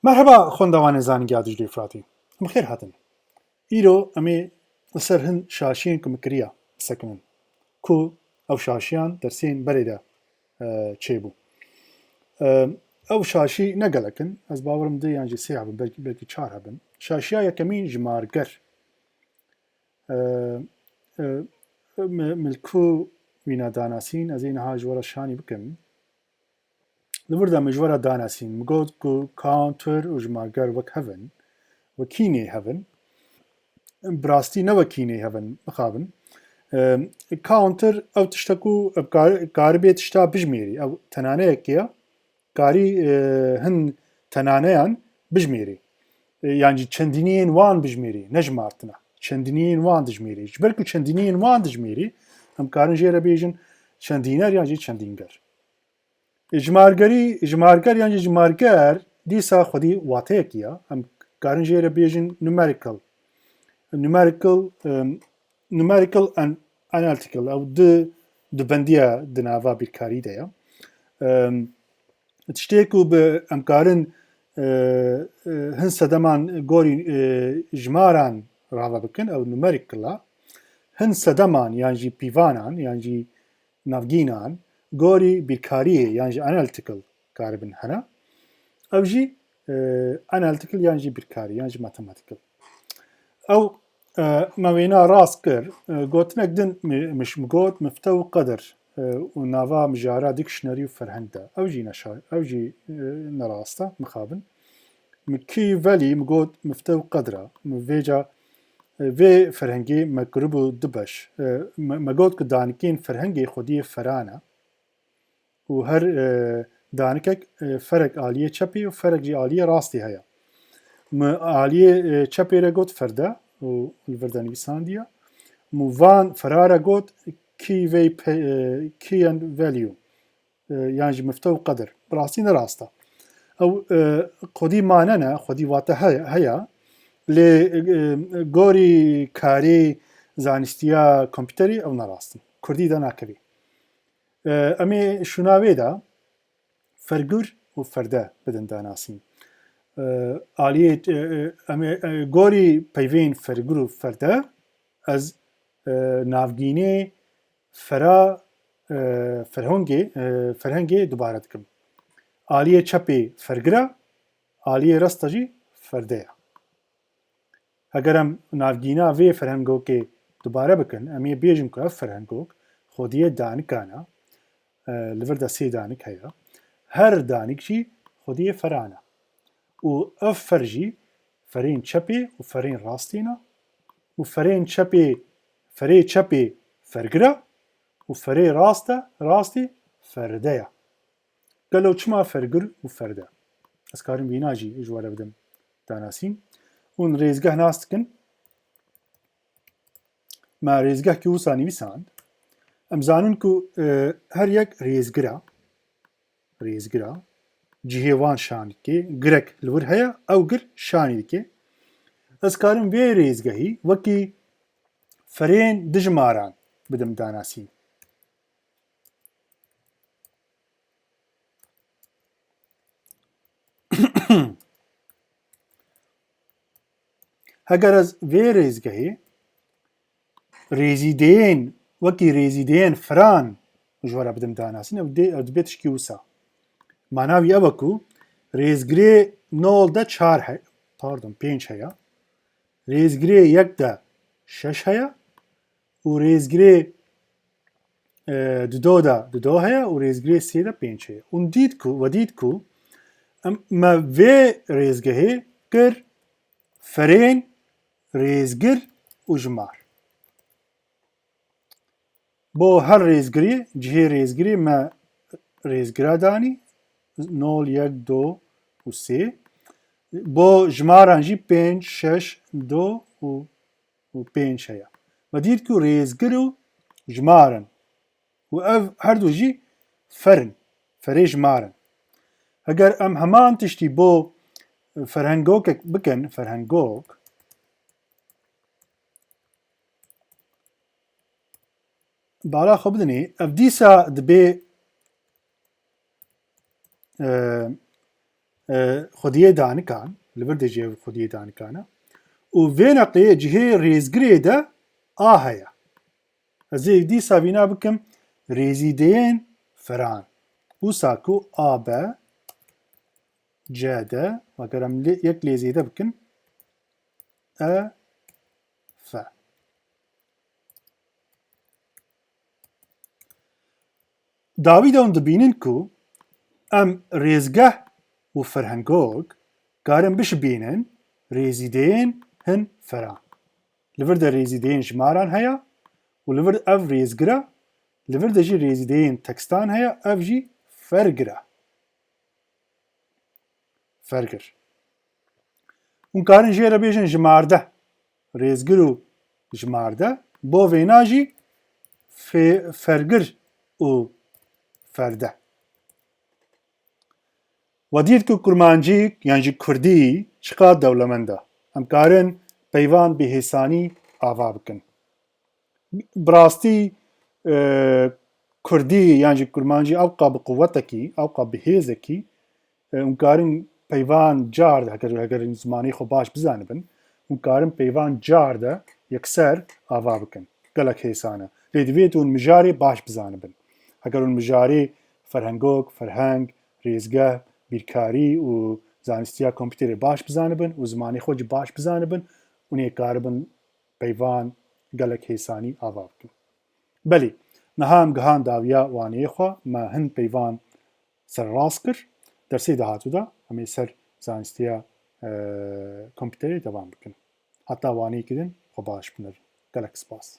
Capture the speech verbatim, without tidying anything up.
Merheba xwendevanên Zanîngeha Diclê Firatê. Em xêr hatin. Îro em ê li ser hin şaşiyên ku min kiriya bisekinin. Ku ew şaşiyan dersên berê de, e, çêbû. E, ew şaşî ne gelek in. Ez bawerim du yan jî sê hebin, belkî, belkî çar hebin. Şaşiya yekemîn jimarger. E, e, mi, min li ku wîna danasîn, ez ê niha ji we re şanî bikim. Li vir de min ji we re danasîn. Min got ku counter û jimarger wek hev in. Wekî nê hev in. Bi rastî ne wekî nê hev in, mixabin. Em, counter ew tişt e ku em kar-, karibê tişta bijmêrî. Ew tenaneyekê ye. Karî, e, hin tenaneyan bijmêrî. E, yan jî çendîniyên wan bijmêrî, ne jimartina. Çendîniyên wan dijmêrî. Ji ber ku çendîniyên wan dijmêrî, em karin jê re bêjin çendîner yan jî çendînger. Jimargerî, jimarger yan jî jimarger dîsa xwedî wateyekî ye. Em karin jê re bêjin numerical. Numerical, em, numerical and analytical. Ew du, du bendiya di nava bîrkarî de ye. Em, tiştê ku bi em karin, e, e, hin sedeman gorî, e, jimaran rave bikin, ew numerical e. Hin sedeman yan jî pîvanan yan jî navgînan gorî bîrkariyê yan jî analytical karibin hene. Ew jî, e, analytical yan jî bîrkarî yan jî mathematical. Ew, e, me wêna rast kir. E, gotinek din mi, mi ji min got mifte û qedir, e, û nava mijara dictionary û ferheng de. Ew jî neşa-, ew jî, e, nerast e, mixabin. Min key value, min got mifte û qedra. Min vêca, e, vê ferhengê me kiribû du beş. E, me, me got ku danikên ferhengê xwediyê feran e. Û her, e, danikek, e, ferek aliyê çepê û ferek jî aliyê rastê heye. Min aliyê, e, çepê re got ferde û li vir de nivîsandiye. Min van fera re got key, e, key and value. E, yan jî mifte û qedir. Bi rastî ne rast e. Ew, e, xwedî mane ne, xwedî wate heye, heye. Lê, e, gorî karê zanîstiya kompîterî ew ne rast in. Kurdî de nakevî. E, em ê şûna wê de fergur û ferde bidin danasîn. E, aliyê, e, e, em ê, e, gorî peyvên fergur û ferde ez, e, navgînê fera, e, ferhongê, e, ferhengê dubare dikim. Aliyê çepê fergir e, aliyê rasta jî ferde ye. Heger em navgîna vê ferhengokê dubare bikin, em ê bêjin ku ev ferhengok xwediyê danikan e, e, li vir de sê danik heye. Her danik jî xwediyê feran e. Û ev fer jî ferên çepê û ferên rastî ne. Û ferên çepê, ferê çepê fergir e û ferê rast e, rastî ferde ye. Gelo çima fergir û ferde? Ez karim vîna jî ji we re bidim danasîn. Hûn rêzgeh nas dikin. Me rêzgehkî wisa nivîsand. Em zanin ku, e, her yek rêzgir e. Rêzgir e. Cihê wan şanî dike. Girek li wir heye, ew gir şanî dike. Ez karim vê rêzgehî wekî ferên dijmaran bidim danasîn. Heger ez vê rêzgehê rêzîdeyên, wekî rêzîdeyên firan ji we re bidim danasîn, ew dê, ew dibe tişkî wisa. Mana wî ew e ku rêzgirê nol de çar heye, pardon, pênc heye. Rêzgirê yek de şeş heye û rêzgirê, e, dido de dido heye û rêzgirê sê de pênc heye. Hûn dît ku, we dît ku em, me vê rêzgehê kir ferên rêzgir û jimar. Bo her rêzgirî, cihê rêzgirî me rêzgira danî, nol, yek, do û sê. Bo jimaran jî pênc, şeş, do û, û pênc heye. Me dît ku rêzgir û jimar in. Û ev her du jî fer in, ferê jimar in. Heger em heman tiştî bo ferhengokek bikin, ferhengok, bala xwe bidinê, ev dîsa dibê, e, e, xwediyê danikan, li vir de jî ev xwediyê danikan e. Û vê neqlê cihê rêzgirê de a heye. Ez ê dîsa vîna bikim rêzîdeyên feran. Wisa ku A B C D, eger em lê, yek lê zêde bikin, E F. Dawî de hûn dibînin ku em rêzgeh û ferhengok karin bişibînin rêzîdeyên hin feran. Li vir de rêzîdeyên jimaran heye û li vir ev rêzgir e, li vir de jî rêzîdeyên tekstan heye, ev jî fergir e. Fergir. Hûn karin jê re bêjin jimarde, rêzgir û jimarde, bo vêna jî fê-, fergir û ferde. We dît ku kurmancî yan jî kurdî çiqas dewlemend e. Em karin peyvan bi hêsanî ava bikin. Bi rastî, e, kurdî yan jî kurmancî ewqa bi quwetekî, ewqa bi hêzekî, e, hûn karin peyvan car de, heger, heger zimanê xwe baş bizanibin, hûn karin peyvan car de yekser ava bikin. Gelek hêsan e. Lê divêt hûn mijarê baş bizanibin. Heger hûn mijarê ferhengok, ferheng, rêzgeh, bîrkarî û zanistiya kompîterê baş bizanibin û zimanê xwe jî baş bizanibin, hûn ê karibin peyvan gelek hêsanî ava bikin. Belê, niha em gihan dawiya waneyê xwe, me hin peyvan serrast kir. Dersê dahatû de em ê ser zanistiya, e, kompîterê devam bikin. Heta waneyekî din xwe baş binêrin. Gelek spas.